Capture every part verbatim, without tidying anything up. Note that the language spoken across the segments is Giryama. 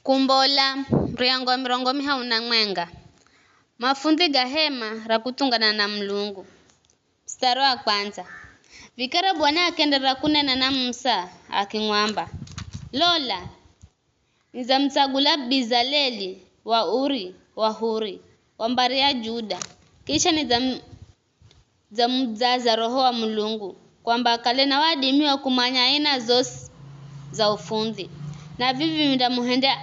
Kumbola, muriango wa mirongo mihahu na mwenga. Mafundhi ga hema ra kuthungana na Mulungu. Mstari wa kwanza. Vikara Bwana akienderera kunena na Musa, akimwamba, "Lola, nidzamutsagula Bizaleli wa Uri wa Huri, wa mbari ya Juda, kisha nidzamu-, dzamudzaza Roho wa Mulungu, kwamba akale na wadimi wa kumanya aina zosi za ufundhi. Na vivi vindamuhendya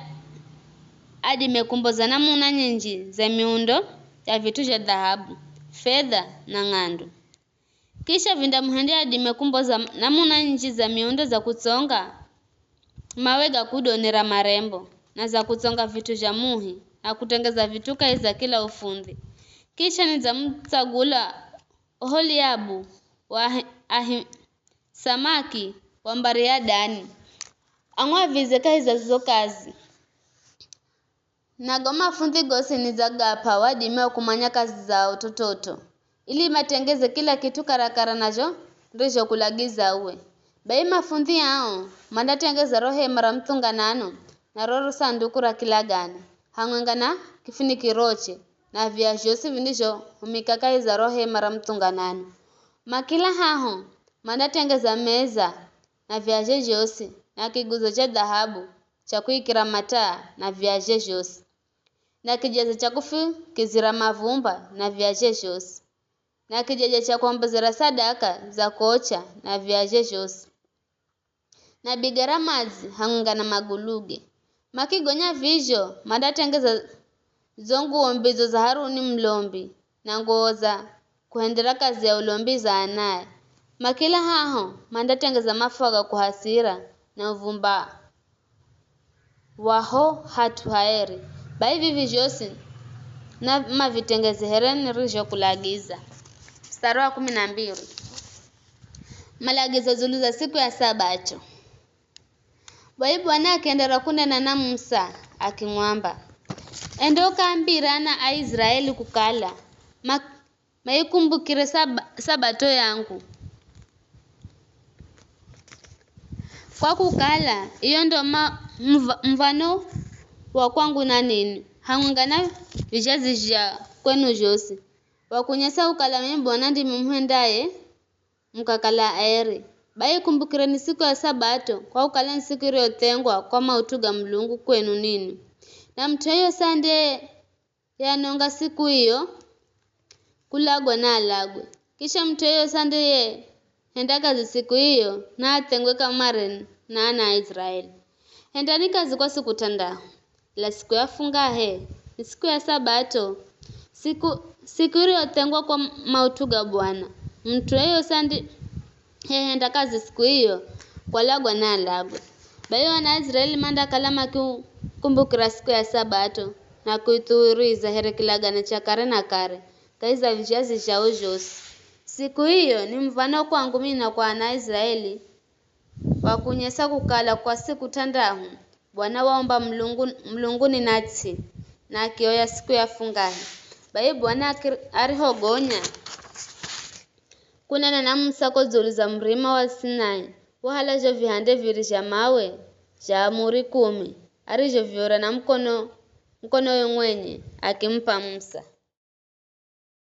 adime kumboza namuna nyinji za miundo ya vit'u zha dhahabu, fedha na ng'andu. Kisha vindamuhendya adime kumboza namuna nyinji za miundo za kutsonga mawe ga kudonera marembo, na za kutsonga vit'u zha muhi, na kutengeza vit'u kahi za kila ufundhi. Kisha nidzamutsagula Oholiabu wa Ahi-, Ahisamaki wa mbari ya Dani, ang'wavize kahi za zizo kazi. Na go mafundhi gosi nidzagap'a wadimi wa kumanya kazi zao t'ot'ot'o, ili matengeze kila kit'u karakara na zho nirizhokulagiza uwe. Bai mafundhi ao mandatengeza ro hema ra muthunganano na ro sanduku ra kilagane, hamwenga na kifunik'iroche, na via zhosi vindizhohumika kahi za ro hema ra muthunganano. Makila haho mandatengeza meza na viazhe zhosi, na kiguzo cha dhahabu cha kuikira mataa na viazhe zhosi, na kijaza cha kufukizira mavumba na viazhe zhosi, na kijaja cha kuombozera sadaka za kuocha na viazhe zhosi, na biga ra madzi hamwenga na maguluge. Makigonya vizho, mandatengeza zo nguwo mbidzo za Haruni mulombi, na nguwo za kuhendera kazi ya ulombi za anae. Makila haho mandatengeza mafua ga kuhasira na uvumba wa ho hat'u haeri. Bai vivi zhosi na mavitengeze here nirizhokulagiza. Mstari wa kumi na mbiri. Malagizo dzulu za siku ya Sabato. Bai Bwana akienderera kunena na Musa, akimwamba, "Enda ukaambire ana a Israeli kukala, ma-, maikumbukire saba-, Sabato yangu. Kwa kukala, iyo ndo ma-, mva-, mvano wa kwangu na ninwi, hamwenga na vizhazi zha kwenu zhosi, wa kunyesa kukala mimi Bwana ndimi muhendaye mukakala aeri. Bai ikumbukireni siku ya Sabato, kwa kukala ni siku iriyothengwa kwa maut'u ga Mulungu kwenu ninwi. Na mut'u yeyosi andiye yanonga siku iyo, kulagwa naalagwe. Kisha mut'u yeyosi andiyehenda kazi siku iyo, naathengwe kamare na ana a Israeli. Hendani kazi kwa siku t'andahu, ela siku ya fungahe ni siku ya Sabato, siku, siku iriyothengwa kwa maut'u ga Bwana. Mut'u yeyosi andiyehenda kazi siku iyo, kwalagwa naalagwe." Bai o ana a Israeli mandakala makikumbukira siku ya Sabato na kuithuwiriza here kilagane cha kare na kare kahi za vizhazi zhao zhosi. Siku iyo ni muv̱ano kwangu mimi na kwa ana a Israeli, wa kunyesa kukala kwa siku t'andahu Bwana waumba mulungu, mulunguni na ts'i, na akioya siku ya fungahe. Bai Bwana aki-, arihogonya kunena na Musa ko dzulu za murima wa Sinai, wahala zho vihande viri zha mawe zha amuri kumi, arizhoviora na mukono, mukonowe mwenye, akimup'a Musa.